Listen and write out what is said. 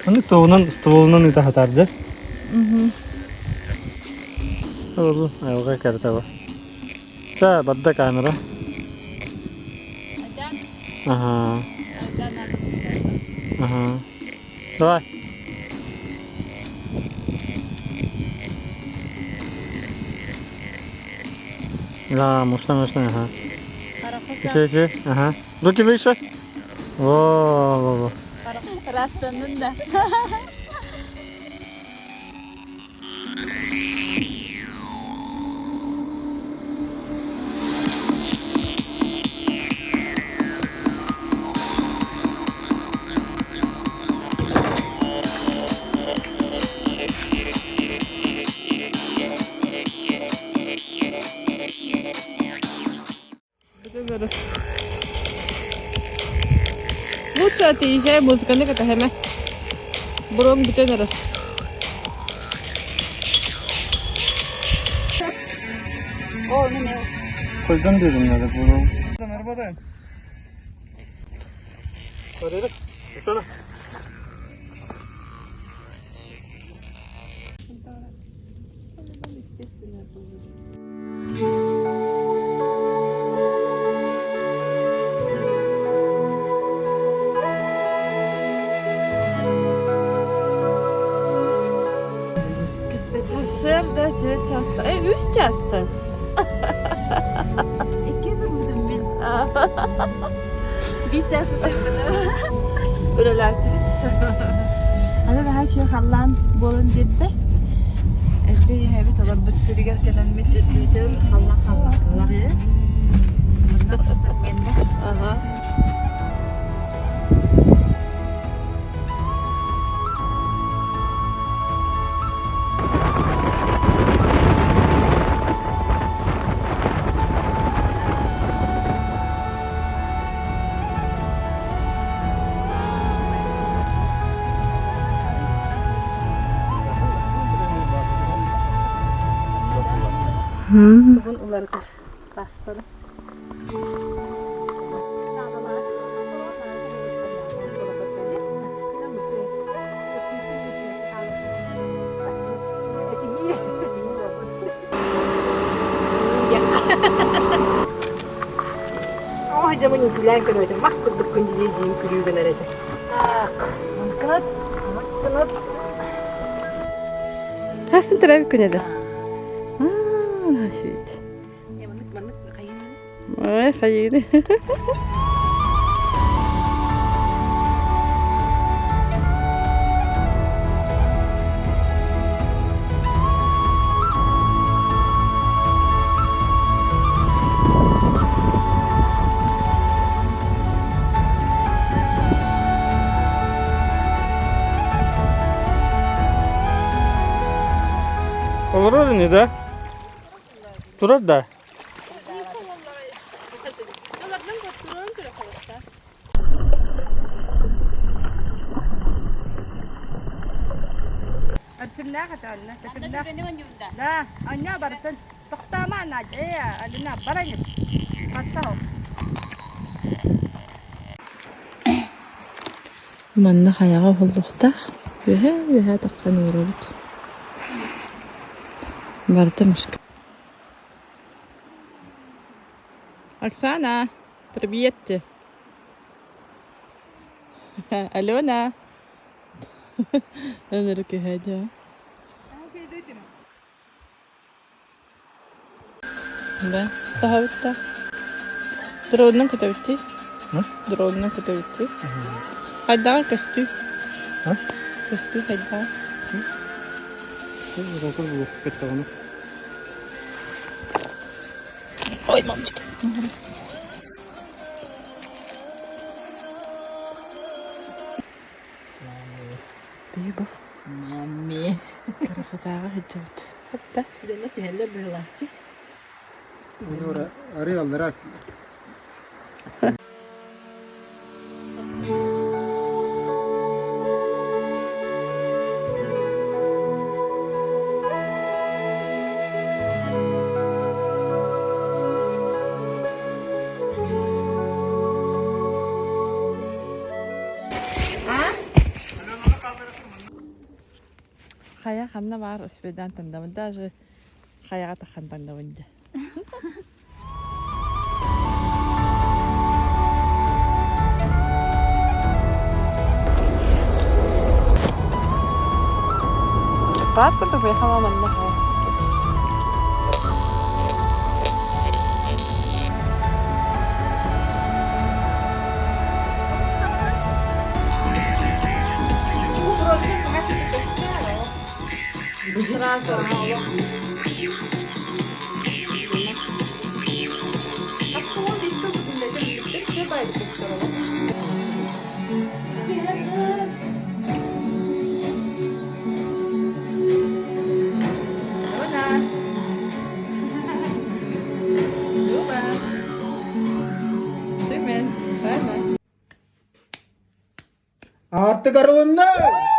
Аны туоҕунан стволунан ыта сатаарды. Ол айылҕа кэрэтэ бу. Чэ, барда камера. Ага. Ага. Давай. Да, мощно, мощно, ага. Еще, еще, ага. Руки выше. Во, во, во. Растанын да. Лучше отъезжай, музыканы кэтэһэмэ. Буруом бүтэн эрэр. Koydum dedim ya da bunu. Merhaba Hadi Sana. Сарсыарда түөрт часта, э, үс часта. Икки турбутум мин. Биир чаас утуйбутум. Үлэлээтибит. Аны наһаа үчүгэй халлаан буолан биэрдэ. Эрдэ иһэбит олорбут сиригэр кэлэммит үрдүбүтүгэр халлаан халлаатылар. Манна устун кэннэ. Аха. Бүгүн уларытар паспорт. Ой, дьэ мин үсүлээн көрөөтүм, мас курдук күндүлүү дьиим күлүү гынар этэ. Манкынат, манкынат. Хасын төрөөбүт күнэ да. Аа, наашыч. Ой, хайыгын. Олорор ини да? Турар да? Арчымнаах этэ онно, тэтимнээх. Да, анньа барытын тохтомо на э Алина баранец. Подсал. Манна хайаҕа уһуллуохтаах. Үөһэ үөһэ таххан олоробут. Барыта мышка. Оксана, привет тебе. Алена. Ынырык үһэ дьэ. Да, саһабытта. Дронунан көтөбүттүй? Дронунан көтөбүттүй? Хайдаҕа көстүү? Көстүү хайдаҕа? Ой, мамочки. Дыыбов. Мамми. Красотаҕа сылдьабыт. Хатта. Дьоно түһэллэр быһыылаахчы. Ора арыаллара ханна баар успейдаан тандабын даже хайаҕа таххан тандабын дьэ. Баар курдук бэйхама манна Аартык арылынна!